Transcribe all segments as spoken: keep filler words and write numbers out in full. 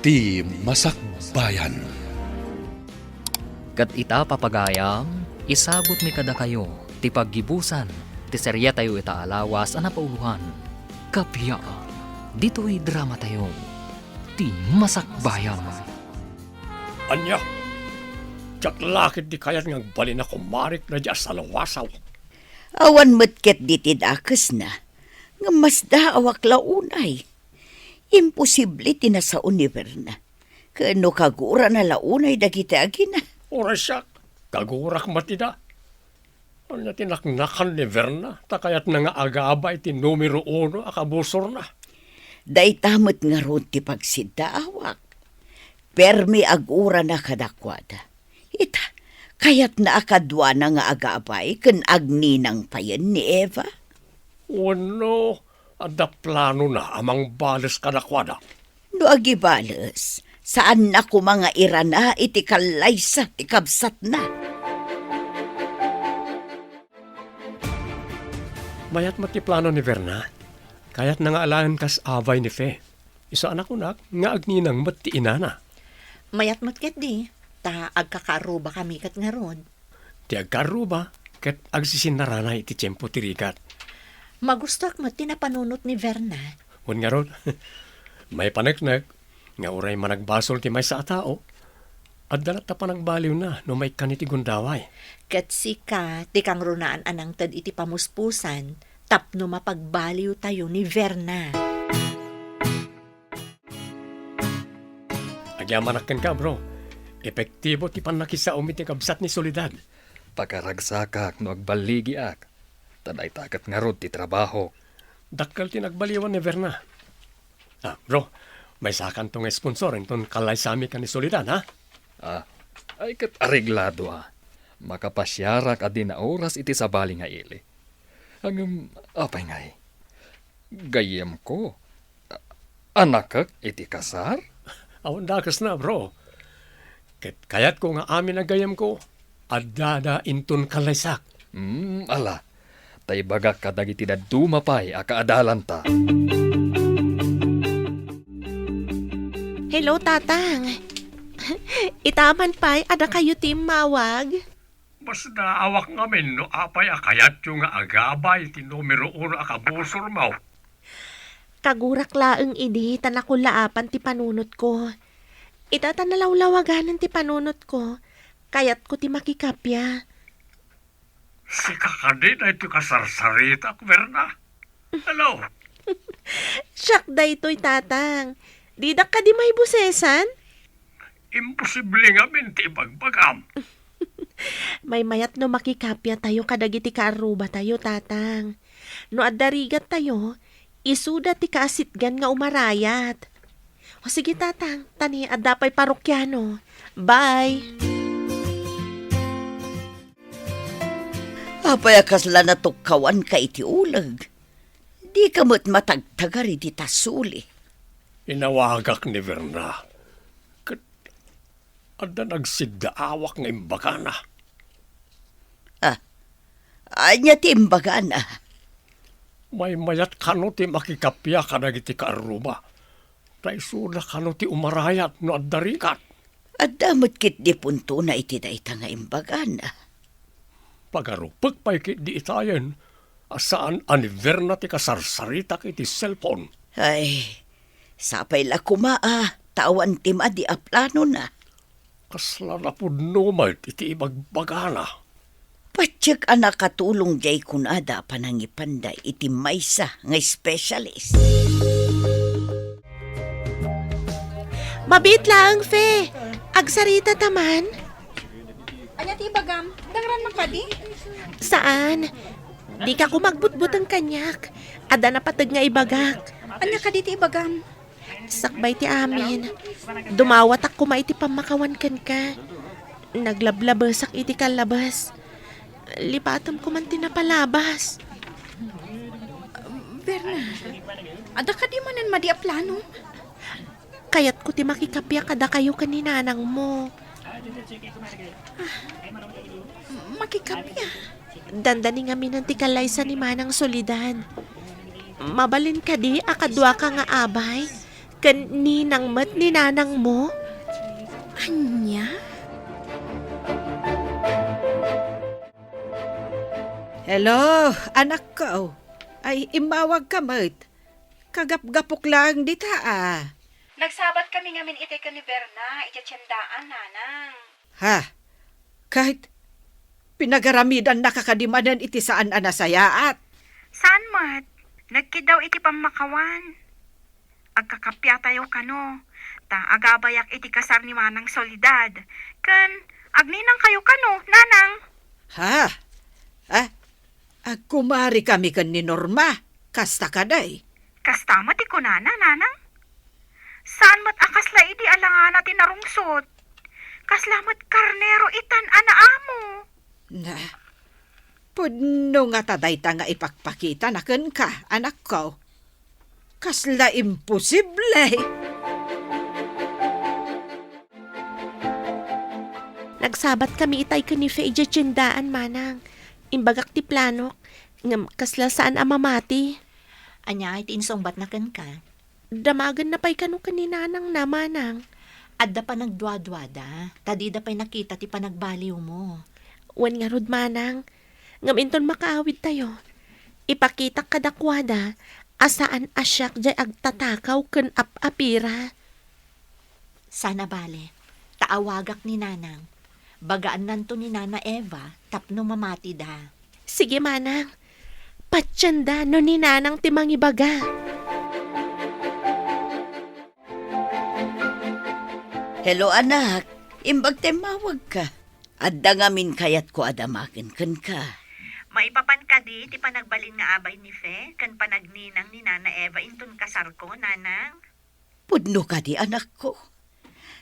Ti Masakbayan. Ket ita, papagayam, isagutmi kadakayo ti paggibusan ti seriatayo ita a lawas a napauloan, Kappia, ditoy dramatayo, Ti Masakbayan. Ania? Diak la ketdi kayat nga agbalin a kumarik daydi a saluwasaw. Awan met ketdi ti dakesna, ngem masdaawak la unay. Imposible ti nasao ni Verna. Ken no kagurana la unay dagiti agina. Uray siak, kagurak met ida. Ania ti naknakan ni Verna, ta kayatna nga agaba iti numero uno a kabusorna. Dayta met ngarud ti pagsiddaawak. Permi agurana kadakuada. Ita, kayatna a kaduana nga agabay ken agninang payen ni Eva? Wenno, adda planona a mangbales kadakuada? No agibales, saanna koma nga irana iti kallaysa ti kabsatna. Mayat met ti plano ni Verna. Kayatna nga alaen kas abay ni Fe. Isu a nakunak nga agninang met ti inana. Mayat met ketdi, ta agkakaarrubakami ket ngarud. Ti agkaarruba ket agsisinnarana iti tiempo ti rigat. Magustoak met ti napanunot ni Verna. Wen ngarud, maipaneknek nga uray managbasol ti maysa a tao, adda latta panagbaliwna no maikkan iti gundaway. Ket sika ti kangrunaan a nangted iti pamuspusan tapno mapagbaliwtayo ni Verna. Agyamanak kenka, bro. Epektibo ti pannakisaom iti kabsat ni Soledad. Pakaragsakak no agballigiak. Ta dayta ket ngarud ti trabaho. Dakkel ti nagbaliwan ni Verna. Ah, bro, maysakanto nga sponsor inton kallaysami ken ni Soledad, ha? Ah, ay ket areglado, ah. Makapasiarak a di naoras iti sabali nga ili. Ngem, apay ngay? Gayyemko. A-, anakek iti kasar? Awan dakesna, bro. Ket kayatko nga amin a gayyemko, addada inton kallaysak. Hmm, ala. Ta ibagak kadagiti dadduma pay a kaadalanta. Hello, Tatang. Itaman pay, adda kayo ti immawag? Masdaawak ngamin no apay a kayatyo nga agabay ti numero uno a kabusormo. Kagurak laeng idi ta nakullaapan ti panunotko. Ita ta nalawlawaganan ti panunotko, kayatko ti makikappia. Sika kadi daytoy kasarsaritak, Verna? Hello? Siak daytoy, Tatang. Didak kadi maibusesan? Imposible ngamin ti ibagbagam. Maymayat no makikappia tayo kadagiti kaarruba tayo, Tatang. No adda rigat tayo, isuda ti kaasitgan nga umarayat. O sige, Tatang, ta ni adda pay parokiano. Bye! Apay a kasla natukkawanka iti uleg? Dika met matagtagar iti tasuli. Inawagak ni Verna. Ket adda nagsiddaawak nga imbagana. Ah, ania ti imbagana? Maymayat kano ti makikappia kadagiti kaarruba. Ta isuda kano ti umarayat no adda rigat. Adda met ketdi puntona iti dayta nga imbagana. Pagarupek pay ketdi itayen a saan a ni Verna ti kasarsaritak iti cellphone. Ay, sapay la koma a ta awan ti madi a planona. Kasla napudno met iti ibagbagana. Patiek a nakatulong diay kunada a panangipanda iti maysa nga specialist. Mabiit laeng, Fe. Agsarita ta man. Ania ti ibagam? Dangran man kadi? Saan. Dika koma agbutbuteng kaniak. Adda napateg nga ibagak. Ania kadi ti ibagam? Sakbay ti amin, dumawatak koma iti pammakawan kenka. Naglablabesak iti kallabes. Lipatem koman ti napalabas. Berna, adda kadi manen madi a plano? Kayatko ti makikappia kadakayo ken ni nanangmo. Ah, makikappia? Dandani ngaminen ti kallaysa ni Manang Soledad. Mabalin kadi a kaduaka nga abay? Ken ninang met ni nanangmo? Ania? Hello, anakko. Ay, immawagka met. Kagapgapok laeng dita, a. Nagsabat kami ngamin itay ken ni Verna, idiay tiendaan, nanang. Ha? Ket pinagaramidanna ka kadi manen iti saan a nasayaat? Saan met. Nagkiddaw iti pammakawan. Agkakappia tayo kano, ta agabayak iti kasar ni Manang Soledad. Ken agninang kayo kano, nanang. Ha? Ah, agkumari kami ken ni Norma. Kasta kadi? Kasta met ti kunana, nanang. Saan met a kasla idi alangana ti narungsot. Kasla met karnero itan a naamo. Na, pudno ngata dayta nga ipakpakitana kenka, anakko. Kasla imposible! Nagsabat kami itay ken ni Fe idiay tiendaan, manang. Imbagak ti planok, ngem kasla saan a mamati. Ania ti insungbatna kenka? Damagenna pay kano ken ni nanangna, manang. Adda panagduaduada, ta dida pay nakita ti panagbaliwmo. Wen ngarud, manang, ngem inton makaawidtayo, ipakitak kadakuada a saan a siak diay agtatakaw ken ap-apira. Saan a bale, ta awagak ni nanang. Bagaannanto ni Nana Eva tapno mamatida. Sige, manang. Patienda no ni nanang ti mangibaga. Hello, anak. Imbag ta immawagka. Adda ngamin kayatko a damagen kenka. Maipapan kadi ti panagbalin nga abay ni Fe ken panagninang ni Nana Eva inton kasarko, nanang? Pudno kadi, anakko?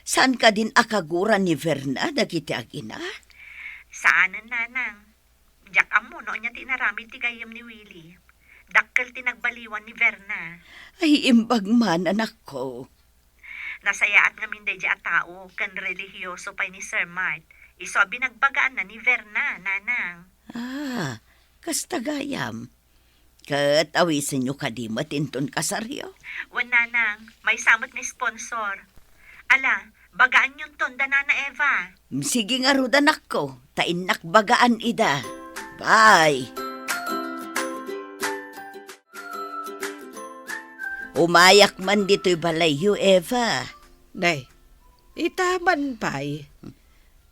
Saan kadin a kagura ni Verna dagiti agina? Saanen, nanang. Diak ammo no ania ti inaramid ti gayyem ni Willie. Dakkel ti nagbaliwan ni Verna. Ay, imbag man, anakko. Nasayaat ngamin daydiay a tao ken relihioso pay ni Sir Mart. Isu a binagbagaanna ni Verna, nanang. Ah, kasta gayam. Ket awisenyo kadi met inton kasaryo? Wen, nanang, maysa met nga sponsor. Ala, bagaanyonton da Nana Eva. Sige ngarud, anakko, ta innak bagaan ida. Bye! Umayak man ditoy balayyo, Eva. Nay, ita man pay.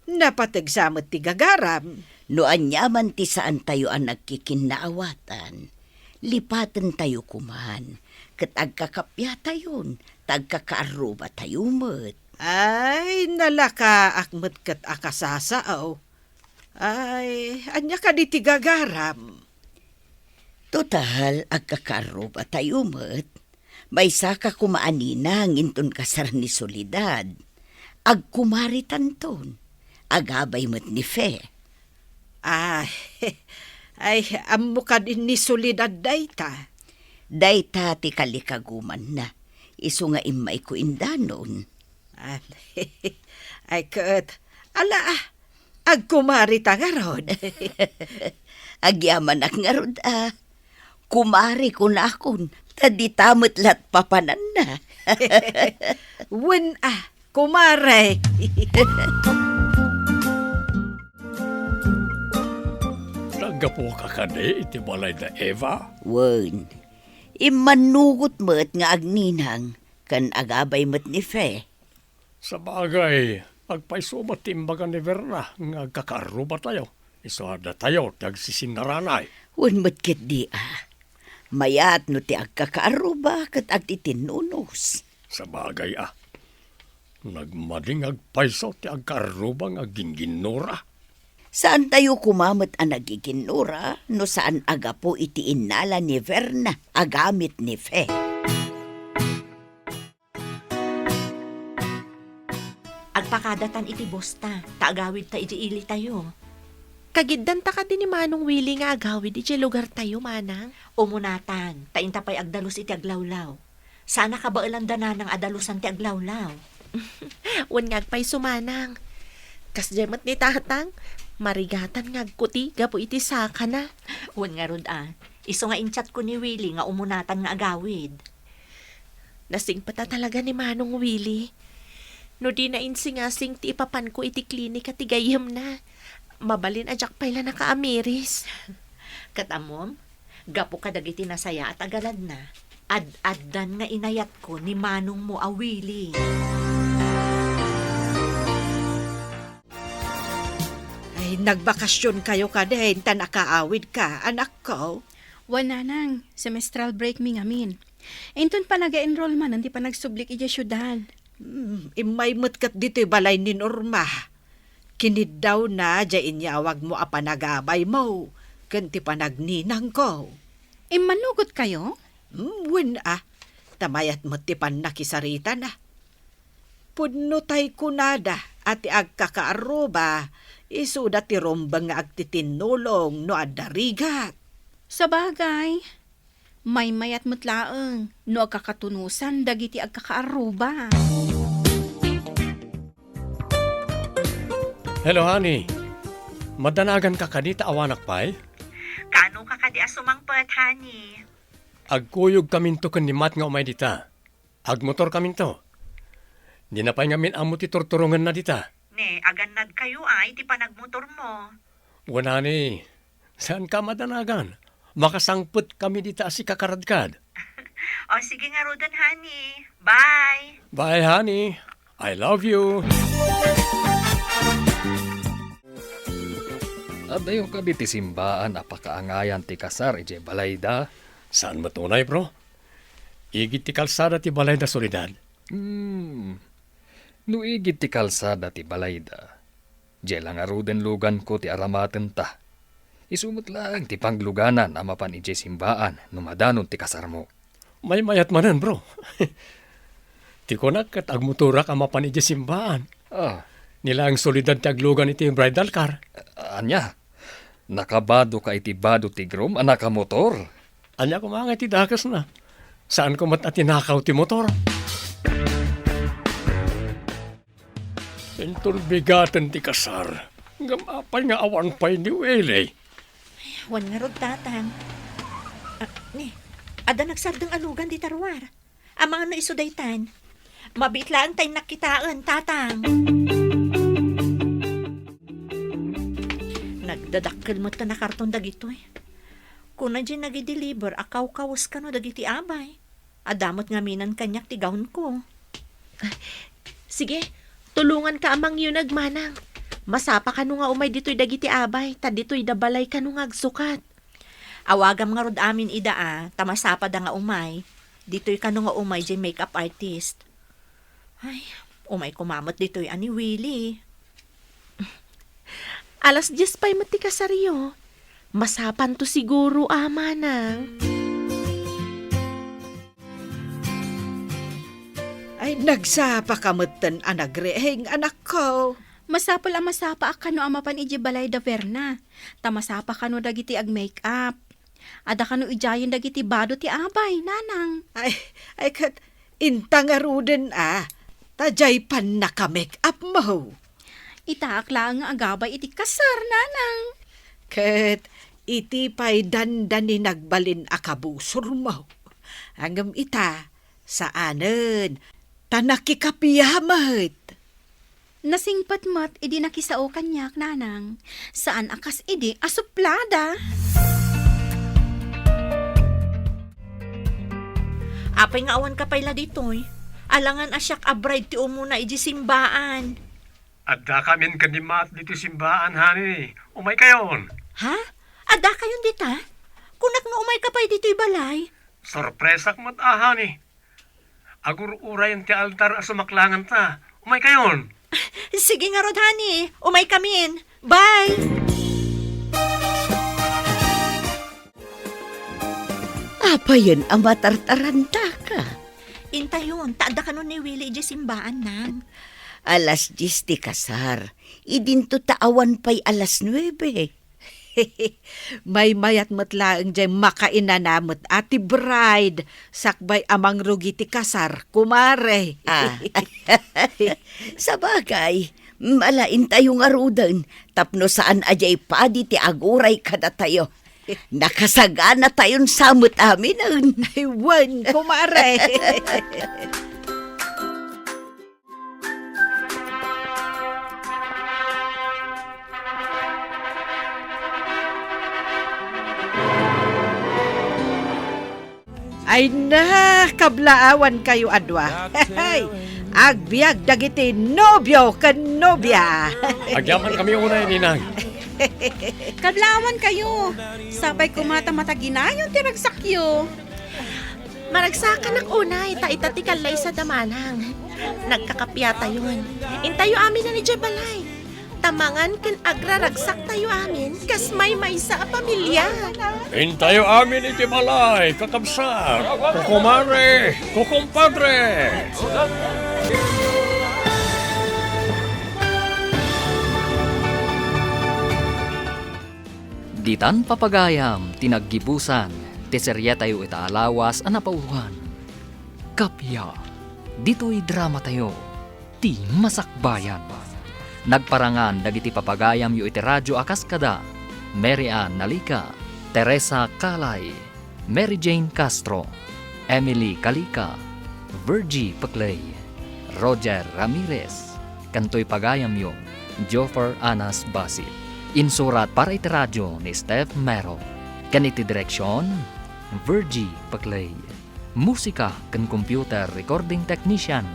Napateg sa met ti gagaram. No aniaman ti saantayo a nagkikinnaawatan, lipatentayo koman, ket agkakappiatayon, ta agkakaarrubatayo met. Ay, nalakaak met ket akasasao. Ay, ania kadi ti gagaram? Total, agkakaarrubatayo met. Maysaka koma a ninang inton kasar ni Soledad. Agkumaritanton. Agabay met ni Fe. Ay, ay, ammo kadi ni Soledad dayta? Dayta ti kalikagumanna. Isu nga immayko indanon. Ah, ay, ket, ala, ah, agkumarita ngarud. Agyamanak ngarud, ah. Kumare kunakon, ta dita met lat papananna. Wen, ah, kumare. Naggapuka kadi iti balay da Eva? Wen, immannugot met nga agninang ken agabay met ni Fe. Sabagay, agpayso met ti imbaga ni Verna nga agkakaarrubatayo. Isu a datayo ti agsisinnaranay. Wen met ketdi, a. Mayat no ti agkakaarruba ket agtitinnunos. Sabagay, a. Nagmading agpayso ti agkaarruba nga agginginnura. Saantayo koma met a naggiginnura no saan a gapu iti innala ni Verna a gamit ni Fe. Agpakadatan iti bosta, ta agawidta iti ilitayo. Kagiddanta kadi ni Manong Willie nga agawid iti lugartayo, manang? Umunatan, ta inta pay agdalus iti aglawlaw. Sana kabaelan da nanang a dalusan ti aglawlaw. Wen nga agpayso, manang. Kasdiay met ni tatang, marigatan nga agkuti gapu iti sakana. Wen ngarud, a. Isu nga in-chatko ni Willie nga umunatan nga agawid. Nasingpet a talaga ni Manong Willie. No di nainsingasing ti ipapanko iti klinika ti gayyemna, mabalin a diak pay la nakaamiris. Ket ammom, gapu kadagiti nasayaat a galadna, ad-addan nga inayatko ni manongmo a Willie. Ay, nagbakasionkayo kadin ta nakaawidka, anakko? Wen, nanang, semestral break mi ngamin. Inton panaga-enroll manen ti panagsublik idiay siudad. Hmm, immay met ket ditoy balay ni Norma. Kiniddawna diay inyawagmo a panagabaymo ken ti panagninangko. Immannugotkayo? Hmm, wen a, ta mayat met ti pannakisaritana. Pudno tay kunada a ti agkakaarruba, isuda ti rumbeng nga agtitinnulong no adda rigat. Sabagay, maymayat met laeng no agkakatunosan dagiti agkakaarruba. Hello, honey. Madanaganka kadi ta awanak pay? Kano ka kadi a sumangpet, honey? Agkuyogkaminto ken ni Matt nga umay dita. Agmotorkaminto. Dina pay ngamin ammo ti turturongenna dita. Ne, agannadkayo a iti panagmotormo. Wen, honey, saanka a madanagan. Makasangpetkami dita a sika ka radkad. O, sige ngaruden, honey. Bye! Bye, honey. I love you. Adayo kadi ti simbaan a pakaangayan ti kasar idiay balayda? Saan met unay, bro? Igid ti kalsada ti balayda, Soledad. Hmm. No igid ti kalsada ti balayda, diay la ngaruden luganko ti aramatenta. Isu met laeng ti pangluganan a mapan idiay simbaan no madanon ti kasarmo. Maymayat manen, bro. Ti kunak ket agmotorak a mapan idiay simbaan. Ah. Ni laeng Soledad ti aglugan iti bridal car. Ania? Nakabadoka iti bado ti groom a nakamotor? Ania koma nga iti dakesna? Saanko met a tinakaw ti motor. Inton bigaten ti kasar, ngem apay nga awan pay ni Willie? Wen ngarud, Tatang. Ah, ni, adda nagsardeng a lugan dita ruar. Amangan no isu daytan. Mabiit laeng ta innak kitaen, Tatang. Nagdadakkel met ta nakarton dagitoy. Kuna diay nagideliver a kawkawes kano dagiti abay. Adda met ngaminen kaniak ti gownko. Sige, tulonganka a mangyuneg, manang. Masapa kano nga umay ditoy dagiti abay, ta ditoy da balay kano nga agsukat. Awagam ngarud amin ida a, ta masapada nga umay. Ditoy kano nga umay diay makeup artist. Ay, umay koma met ditoy a ni Willie. Alas dies pay met ti kasaryo. Masapanto siguro a, manang. Ay, nagsapa ka metten a nagriing, anakko. Masapul a masapaak kano a mapan idiay balay da Verna. Ta masapa kano dagiti agmake-up. Adda kano idiayen dagiti bado ti abay, nanang. Ay, ay, ket inta ngaruden a, ta diay pannaka-make-up mo. Itaak laeng nga agabay iti kasar, nanang. Ket iti pay dandani nagbalin a kabusor mo. Ngem ita, saanen, ta nakikapia met. Nasingpet met idi nakisao kaniak, nanang. Saan a kas idi a suplada. Apay nga awan ka pay la ditoy? Alangan a siak a bride ti umuna iti simbaan. Adda kamin ken ni Matt ditoy simbaan, honey. Umay kayon. Ha? Adda kayon dita? Kunak nga umay ka pay ditoy balay. Sorpresak met a, honey. Agur-urayen ti altar a sumaklanganta. Umay kayon. Sige ngarud, honey. Umay kamin. Bye! Apayen a matartarantaka? Intayon, ta adda kano ni Willie idiay simbaan, nang. Alas dies ti kasar. Idinto ta awan pay alas nuebe. Maymayat met laeng diay makainana met a ti bride sakbay a mangrugi ti kasar, kumare. Ah. Sabagay, malaintayo ngaruden tapno saan a diay padi ti aguray kadatayo. Nakasaganatayon sa met aminen. Ay, wen, kumare. Ay na, kablaawan kayo a dua. Agbiag dagiti nobio ken nobia. Agyaman kami unay, ninang. Kablaawan kayo. Sapay koma ta mataginayon ti ragsakyo. Maragsakanak unay, ta ita ti kallaysa da manang. Nagkakapiatayon. Intayo amin idiay balay. Tamangan ken agraragsaktayo amin kas maymaysa a pamilia. Intayo amin iti balay, kakabsat, kukumare, kukumpadre. Ditan papagayam ti naggibusan ti serietayo ita a lawas a napauloan. Kappia, ditoy dramatayo, ti Masakbayan. Nagparangan dagiti papagayamyo iti radyo a kas kada Mary Ann Nalica, Teresa Calay, Mary Jane Castro, Emily Calica, Virgie Peclay, Roger Ramirez, ken toy pagayamyo, Joffer Anas Basit. Insurat para iti radyo ni Steph Mero, ken iti direksion, Virgie Peclay. Musika ken computer recording technician,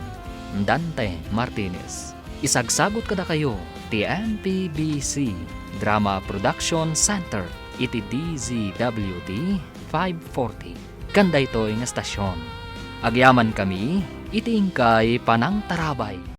Dante Martinez. Isagsagut kadakayo ti M P B C Drama Production Center iti D Z W T five forty. Ken daytoy nga estasion, agyamankami iti inkay panangtarabay.